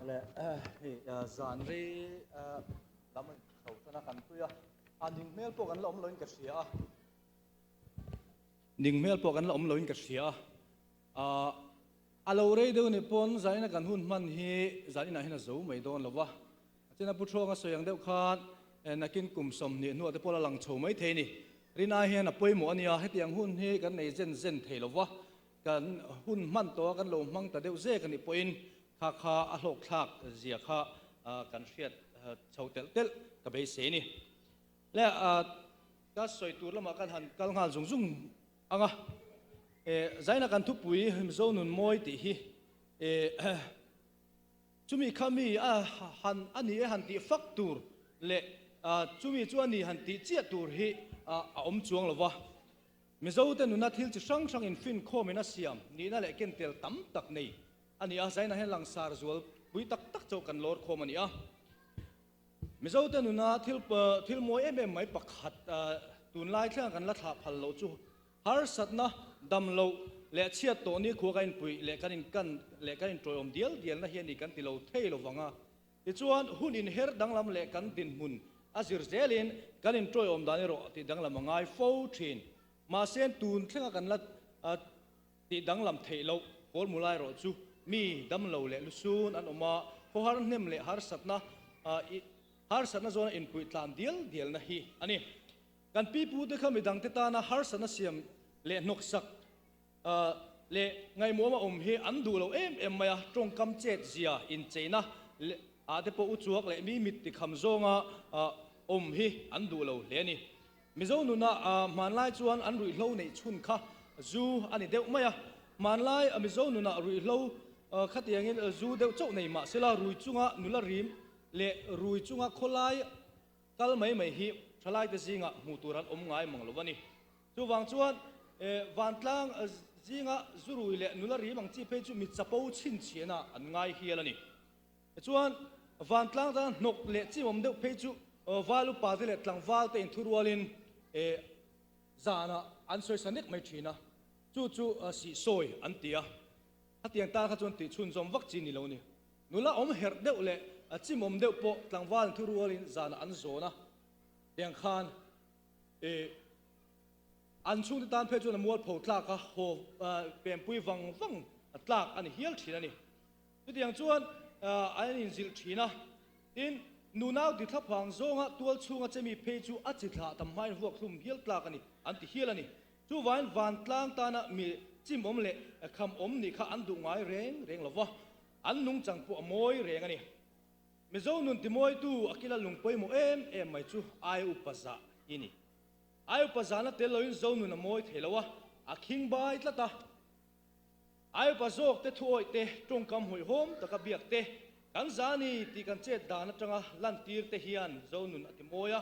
Le hei zan rei lam a chho tan a kan tui a, a ning hmel pawh kan la awm loin ka hria a, ning hmel pawh kan la awm loin ka hria a, a lo rei deuh ni pawn zanin a kan hun hman hi zaninah hian a zo mai dawn lo va, a chena Pu Thluanga sawi ang deuh khan nakin kum 20 hnuah te pawh la lang chho mai thei a ni. Rinai hian a pawimawh a nia, hetiang hun hi kan nei zen zen thei lo va, Kan hun hman tawh a kan lo hmang ta deuh zek a nih pawhin kha kha a hlawkthlak zia kha kan hriat chho telh telh ka beisei a ni. Le ka sawi tur lamah kan han kal nghal zung zung ang a, Zaina kan thupui Mizo nun mawi tih hi chumi kha mi a han a ni e han tih fak tur leh chumi chu a ni han tih chiah tur hi a awm chuang lo va. Mizote nuna thil chi hrang hrang infinkhawmin a siam nihna leh kentel tam tak nei a ni a, zainah hian langsar zual pui tak tak chauh kan lawr khawm a ni a. Mizote nuna thil thil mawi em em mai pakhat tunlai thlenga kan la thlah phal loh chu harsatna, dam loh leh chhiat tawh ni khua kan inpuih leh kan inkan leh kan intawiawm dial dialna hi a ni kan ti lo thei lovang a. Tichuan, hun inher danglam leh kan dinhmun a zir zelin kan inṭawiawm dan erawh tih danglam a ngai fo ṭhin. Mahse, tun thlenga kan la tih danglam theih loh formula erawh chu mi damlo leh lusun an awm a, khawhar hnem leh harsatna harsatna zawna inpuih tlan dial dialna hi a ni. Kan pipute kha midangte tana harsatna siam leh hnawksak leh ngaihmuam a awm hi an duh lo em em mai a, tawngkam chet zia incheina leh ah te pawh uchuak leh mi mit tikham zawnga awm hi an duh lo hle a ni. Mizo nuna hmanlai chuan an ruihhlo neih chhun kha zu a ni deuh mai a, hmanlai Mizo nuna ruihhlo khatiangin zu deuh chauh nei mah sela rui chunga nula rim leh rui chunga khawlai kal mai mai hi thalaite zingah hmuh tur an awm ngai mang lo a ni. Chuvang chuan vantlang zinga zurui leh nula rim ang chi phei chu mi chapo chhinchhiahna an ngai hial a ni. Tichuan, vantlang tana hnawk leh chimawm deuh phei chu val upa te leh tlangval te inthurualin zanah an sawisa nek mai thin a, chu chu sihsawi an ti a. Khatiang tan kha chuan tihchhunzawm vak chi ni lo a ni. Nula awm herh deuh leh chimawm deuh pawh tlangval inthurualin zanah an zawn a, tiang khan An chhungte tan phei chuan a mualpho tlak a, haw pempui vang vang tlak a ni hial thin a ni. Chutiang chuan an inzilh thin a, tin, nunau dithla phang zawnga tual chhunga chemi phei chu a chi thlah tam hmain vuak hlum hial tlak a ni, an ti hial a ni. Chuvangin vantlang tana mi chimawm leh khamawm nih kha an duh ngai reng reng lo va, an nungchang pawh a mawi reng a ni. Mizo nun timawitu a kila lung pawimawh em em mai chu Ai Upa Zah hi ni. Ai Upa Zahna tel loin Zo nun a mawi thei lo a, a khing bai tlat a. Ai Upa zawk te thuawih te, tawngkam hawihhawm taka biak te, kan zah ni tih kan chet dan atanga lantir te hian Zo nun a timawi a.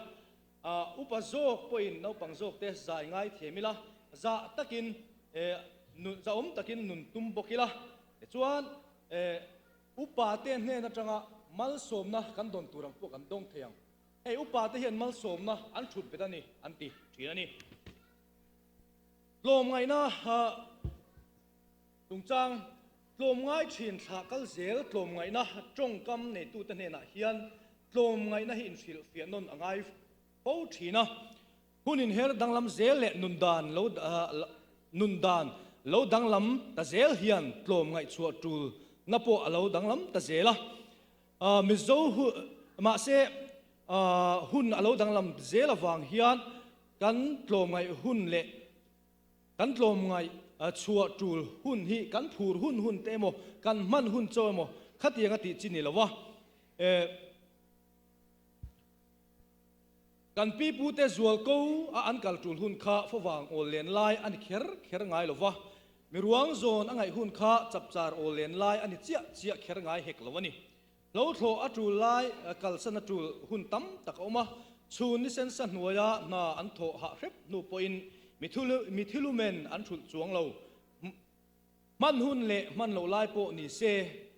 Upa zawk pawhin naupang zawk te zai ngai thiam ila, zah takin nun, zahawm takin nun tum bawk ila. Tichuan, Upa te hnen atanga malsawmna kan dawn tur ang pawh kan dawng thei ang. Hei upa te hian malsawmna an thut bet a ni an ti thin a ni. Tlawmngaihna chungchang tlawmngai thin thlah kal zel tlawmngaihna tawngkam neitute hnenah hian tlawmngaihna hi inhrilhfiah nawn a ngai fo thin a. Hun inher danglam zel leh nun dan lo nun dan lo danglam ta zel hian tlawm ngaihchhuah tul na pawh a lo danglam ta zel a. Mizo mahse hun a lo danglam zel avang hian kan tlawm ngaih hun leh kan tlawm ngaih chhuah tul hun hi kan phur hun hun te emaw kan hman hun chaw emaw khatiang a tih chi ni lo a. Kan pipute zual ko a an kal tul hun kha favang awl len lai a ni kher kher ngai lo va, mi ruang zawn a ngaih hun kha chapchar awl len lai a ni chiah chiah kher ngai hek lo a ni. Hlo thlawh a tul lai kalsan a tul hun tam tak a awm a, chhun ni sensa hnuaia hna an thawh hah hrep hnu pawhin mi thilumen an thulh chuang lo. Hman hun leh hman loh lai pawh ni se,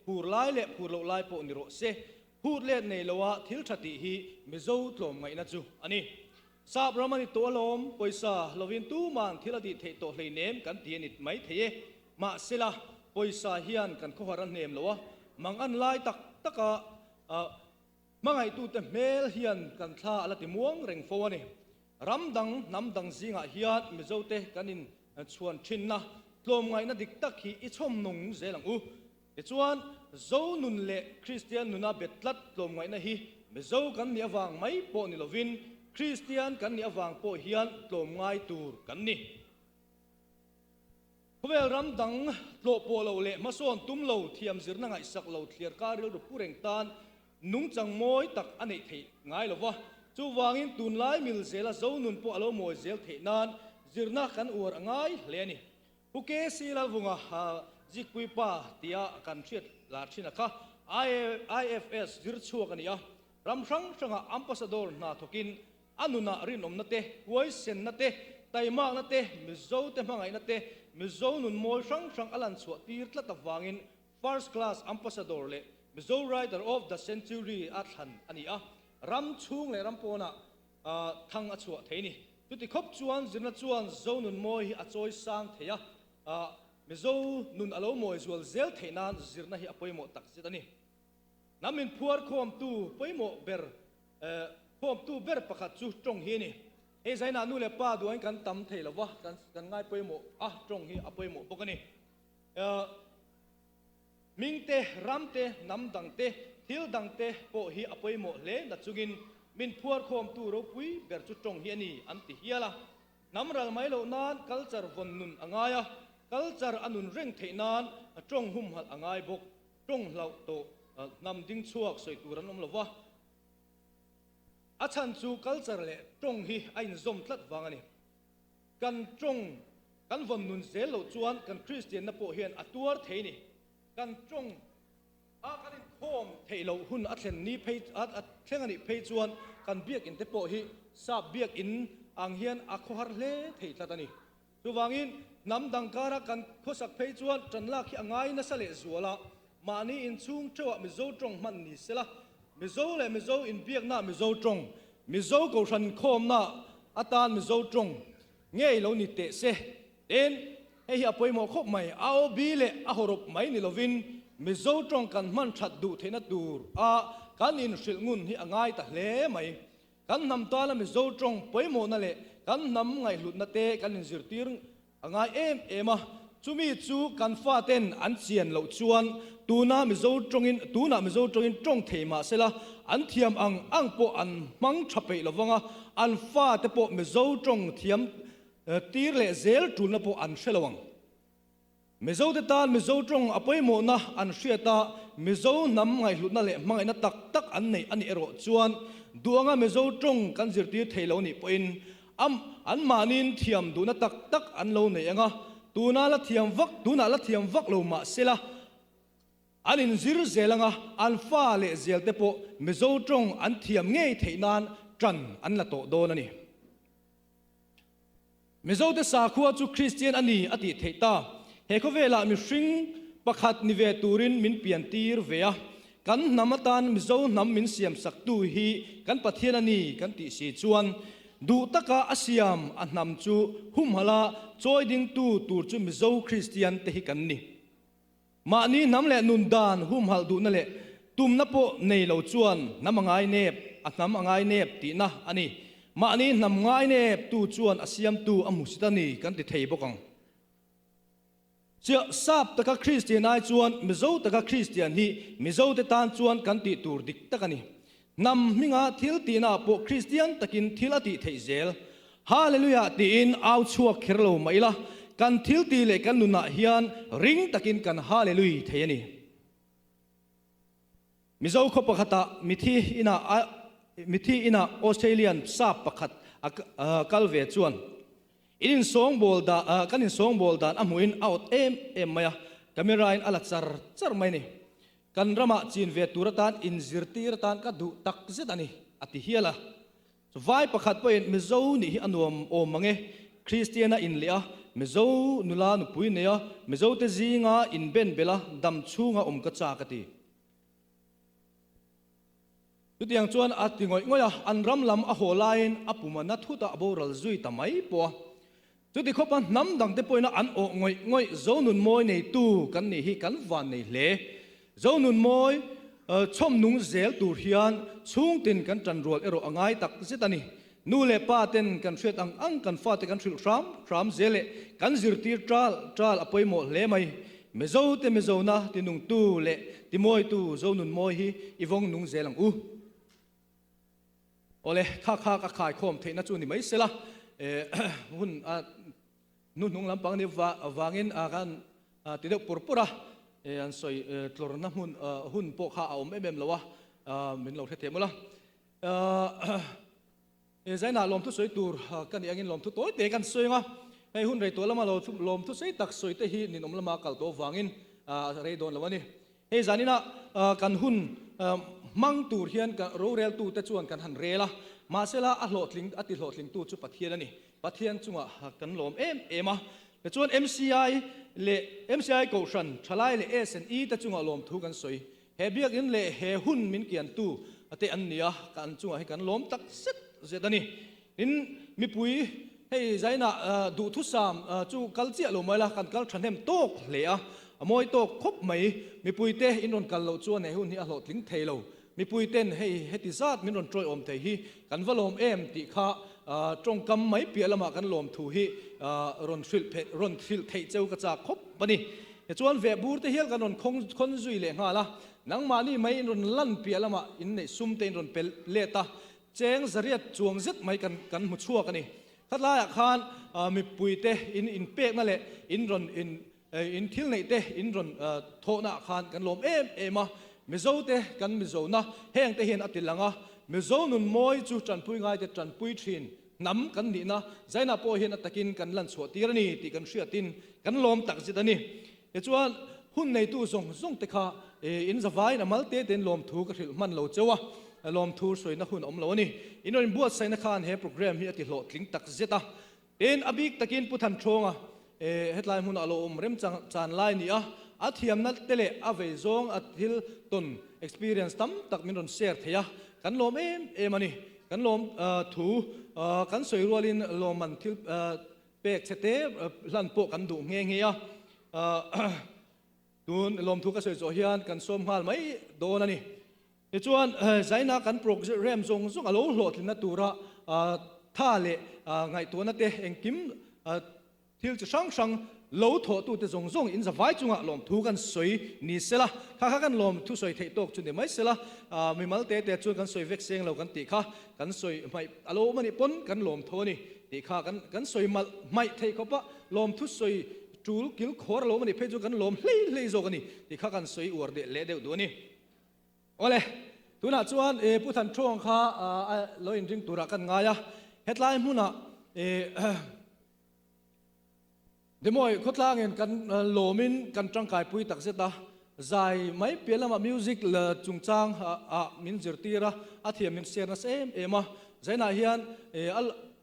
phur lai leh phur loh lai pawh ni rawh se, phut let nei loa thil tha tih hi Mizo tlawmngaihna chu a ni. Sap ram a ni tawh alawm, pawisa lovin tuman thil a tih theih tawh hleinem kan ti a ni mai thei e. Mahsela, pawisa hian kan khawhar a hnem lo a, Mangan lai tak taka hmangaihtute hmel hian kan thla a la ti muang reng fo a ni. Ram dang, hnam dang zingah hian Mizote kan in chhuan thinna tlawmngaihna dik tak hi i chhawm nung zel ang u. Tichuan, Zo nun leh Kristian nuna bet tlat tlawmngaihna hi Mizo kan nih avang mai pawh ni lovin Kristian kan nih avang pawh hian tlawmngai tur kan ni. Khawvel ram dang tlawh pawh lo leh hmasawn tum lo, thiam zirna ngaihsak lo thliar kar rilru pu reng tan nungchang mawi tak a neih theih ngai lo va. Chuvangin tunlai mil zela Zo nun pawh a lo mawi zel theih nan zirna kan uar a ngai hle a ni. Pu KC Lalvunga Zikpui pa tia kan hriat lar thin a kha IFS zir chhuak a ni a, ram hrang hrangah Ambassador hna thawkin a nunah rinawmna te, huaisenna te, taimakna te, Mizo te hmangaihna te, Mizo nun mawi hrang hrang a lan chhuah tir tlat avangin First Class Ambassador leh Mizo Writer of the Century a thlan a ni a, ram chhung leh ram pawnah thang a chhuah thei ni. Chuti khawp chuan zirna chuan Zo nun mawi hi a chawi sang thei a, Mizo nun a lo mawi zual zel theih nan zirna hi a pawimawh tak zet a ni. Hnam inphuar khawmtu pawimawh ber khawmtu ber pakhat chu tawng hi a ni. Hei zainah nu leh pa duain kan tam thei lo va, kan ngai pawimawh a, tawng hi a pawimawh bawk a ni. Hming te, ram te, hnam dang te, thil dang te pawh hi a pawimawh hle na chungin min phuarkhawmtu ropui ber chu tawng hi a ni an ti hial a. Hnam ral mai loh nan culture vawn nun a ngai a, culture a nun reng theih nan tawng humhalh a ngai bawk. Tawng hlauh tawh hnam ding chhuak sawi tur an awm lo va, a chhan chu culture leh tawng hi a inzawm tlat vang a ni. Kan tawng kan vawn nun zel loh chuan kan Kristianna pawh hian a tuar thei ni. Kan tawng a kan inkhawm theih loh hun a thlen ni phei a thleng a nih phei chuan kan biakinn te pawh hi sap biakinn ang hian a khawhar hle thei tlat a ni. Chuvangin hnam dang kara kan khawsak phei chuan tan lak hi a ngai nasa leh zual a, mahni inchhung theuhah Mizo tawng hman ni sela, Mizo leh Mizo inbiakna Mizo tawng, Mizo Kohhran inkhawmna atan Mizo tawng ngei lo ni teh se. Tin, hei hi a pawimawh khawp mai, AOB leh a hawrawp mai ni lovin Mizo tawng kan hman that duh theihna tur a kan inhrilh ngun hi a ngai ta hle mai. Kan hnam tana Mizo tawng pawimawhna leh kan hnam ngaihhlutna te kan inzirtir A ngai em em a, chumi chu kan faten an chian loh chuan tuna Mizo tawngin tunah Mizo tawngin tawng thei mah sela an thiam ang ang pawh an hmang tha peih lovang a, an fate pawh Mizo tawng thiam tir leh zel tulna pawh an hre lo ang. Mizote tan Mizo tawng a pawimawhna an hriat a, Mizo hnam ngaihhlutna leh hmangaihna tak tak an neih a nih erawh chuan duh anga Mizo tawng kan zirtir thei lo nih pawhin Am, an mahniin thiam duhna tak tak an lo nei ang a, tuna la thiam vak, tunah la thiam vak lo mah sela, an inzir zel ang a, an fa leh zel te pawh Mizo tawng an thiam ngei theih nan tan an la tawh dawn a ni. Mizote sakhua chu Kristian a ni a tih theih ta. He khawvelah mihring pakhat ni ve turin min pian tir ve a, Kan hnam atan Mizo hnam min siam saktu hi kan Pathian a ni kan tih si chuan duh taka a siam a hnam chu humhala chawi dingtu tur chu Mizo Kristian te hi kan ni. Mahni hnam leh nun dan humhalh duhna leh tumna pawh nei lo chuan hnam a ngai nep, a hnam a ngai nep tihna a ni. Mahni hnam ngai nep tu chuan a siamtu a hmusit a ni kan ti thei bawk ang. Chiah, Sap taka Kristian ai chuan Mizo taka Kristian hi Mizote tan chuan kan tih tur dik tak a ni. Hnam hminga thil tihnaah pawh Kristian takin thil a tih theih zel. Hallelujah tiin au chhuak kher lo mah ila, kan thil tih leh kan nunah hian ring takin kan Hallelui thei a ni. Mizo khaw pakhatah mithi inah mithi inah Australian sap pakhat a kal ve chuan in insawngbawl dah kan insawngbawl dan a hmuhin a awt em em mai a, camera in a la char char mai a ni. Kan ramah chin ve tur atan inzirtir atan ka duh tak zet a ni, a ti hial a. Vai pakhat pawhin Mizo nih hi a nuam awm mang e, Kristian a inleh a, Mizo nula nupui nei a, Mizote zinga inben belh a, dam chhunga awm ka chak a ti. Chutiang chuan a ti ngawih ngawih a, an ram lam a haw laiin a pum a na thut a, a boral zui ta mai pawh a. Chuti khawpa hnam dangte pawhin an awh ngawih ngawih Zonun mawi neitu kan nih hi kan van nei hle. Zonunmawi chhawm nung zel tur hian chhungtin kan tan rual erawh a ngai tak zet a ni. Nu leh pa ten kan hriat ang ang kan fate kan hrilh hram hram zel leh kan zirtir tal tal a pawimawh hle mai. Mizo te Mizona tinungtu leh timawitu Zonunmawi hi i vawng nung zel ang u. Awle, kha kha ka khaikhawm theihna chu ni mai sela, hun a hnuhnung lampang ni vangin kan ti deuh pur pur a, an sawi tlawrna hmun hun pawh kha a awm em em lo a, min lo hrethiam ula. Zainah lawmthu sawi tur ka nih angin lawmthu tawi te kan sawi ang a, hei hun rei tawh lama lawmthu sawi tak sawi te hi ninawm lama kal tawh vangin a rei dawn lo a ni. Hei zanina kan hun hmang tur hian roreltute chuan kan han rel a, mahsela a hlawhtling a tihlawhtlingtu chu Pathian a ni. Pathian chungah kan lawm em em a. Tichuan MCI leh MCI Kohhran, Thalai leh S&E te chungah lawmthu kan sawi. He biakinn leh he hun min kiantu te an ni a, kan chungah hi kan lawm tak zet zet a ni. Tin, mipui hei zainah duhthusam chu kal chiah lo mai la, kan kal thahnem tawk hle a, a mawi tawk khawp mai. Mipuite in rawn kal loh chuan he hun hi a hlawhtling thei lo. Mipuiten hei heti zat min rawn tawiawm thei hi kan va lawm em tih kha tawngkam mai piah lamah kan lawm thu hi rawn hrilh rawn hrilh theih cheu ka chak khawp a ni. Tichuan vehbur te hial kan rawn khawn zui leh nghal a, nangmahni mai in rawn lan piah lamah inneih sum te in rawn pe let a, Cheng zariat chuang zet mai kan kan hmu chhuak a ni. Khatlaiah khan mipuite in inpekna leh in rawn in in thil neih te in rawn thawhna ah khan kan lawm em em a. Mizo te kan Mizona heng te hian a ti lang a, Mizo nun mawi chu tanpui ngai te tanpui thin hnam kan nihna Zaina pawh hian a takin kan lan chhuah tir a ni tih kan hriatin kan lawm tak zet a ni. Tichuan hun neitu zawng zawng te kha in zavaiin a mal te tein lawmthu ka hrilh hman lo cheu a, lawmthu sawiina hun a awm lo a ni. In rawn inbuatsaihna khan he programme hi a ti hlawhtling tak zet a. Tin, a bik takin Pu Thanṭhawnga hetlai hmunah a lo awm rem chan lai ni a, a thiamna te leh a vei zawng a thil tawn experience tam tak min rawn share thei a, kan lawm em em a ni. Kan lawm thu kan sawi rualin lawmman thil Pek che te hlan pawh kan duh nghe nghe a, tun lawmthu ka sawi zawh hian kan sawm nghal mai dawn a ni. Tichuan Zaina kan program zawng zawng a lo hlawhtlinna tura tha leh ngaihtuahna te engkim thil chi hrang hrang lo thawhtute zawng zawng in zavai chungah lawmthu kan sawi ni sela, kha kha kan lawmthu sawi theih tawk chu ni mai sela, mimal te te chuan kan sawi vek seng lo kan tih kha kan sawi hmaih a lo awm a nih pawn kan lawmthu a ni. Tih kha kan kan sawi malh hmaih theih khawp a, lawmthu sawi tul kil khawr a lo awm a nih phei chu kan lawm hlei hlei zawk a ni tih kha kan sawi uar deh leh deuh duh a ni. Awle, tunah chuan e Pu Thanṭhuang kha a lo inring turah kan ngai a, hetlai hmunah e Demawi khawtlangin kan lawmin kan tangkaipui takzet a, zai mai piah lamah music chungchang ah min zirtir a, a thiam min share nasa em em a, zainah hian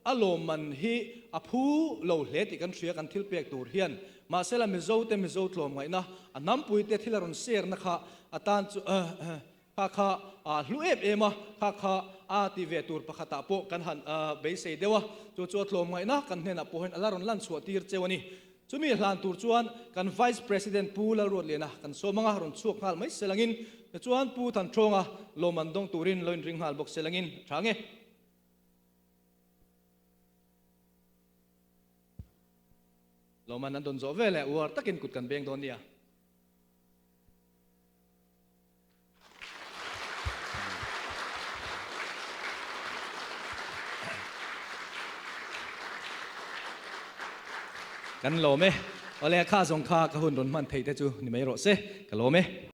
a lawmman hi a phu lo hle tih kan hria kan thil pek tur hian, mahsela Mizo te Mizo tlawmngaihna a hnampui te thil a rawn share na kha a tan chu Kha kha a hlu em em a, kha kha a ti ve tur pakhatah pawh kan han beisei deuh a, chu chu a tlawmngaihna kan hnenah pawh hian a la rawn lan chhuah tir cheu a ni. Chumi hlan tur chuan kan Vice President Pu Lalruatliana kan sawm anga rawn chhuak nghal mai se langin, tichuan Pu Thanṭhawnga lawmman dawng turin lo inring nghal bawk se langin a tha nge. Lawmman an dawn zawh veleh uar takin kut kan beng dawn nia. Kan lawm e. Awle kha zawng kha ka hun rawn hman theih te chu ni mai rawh se. Ka lawm e.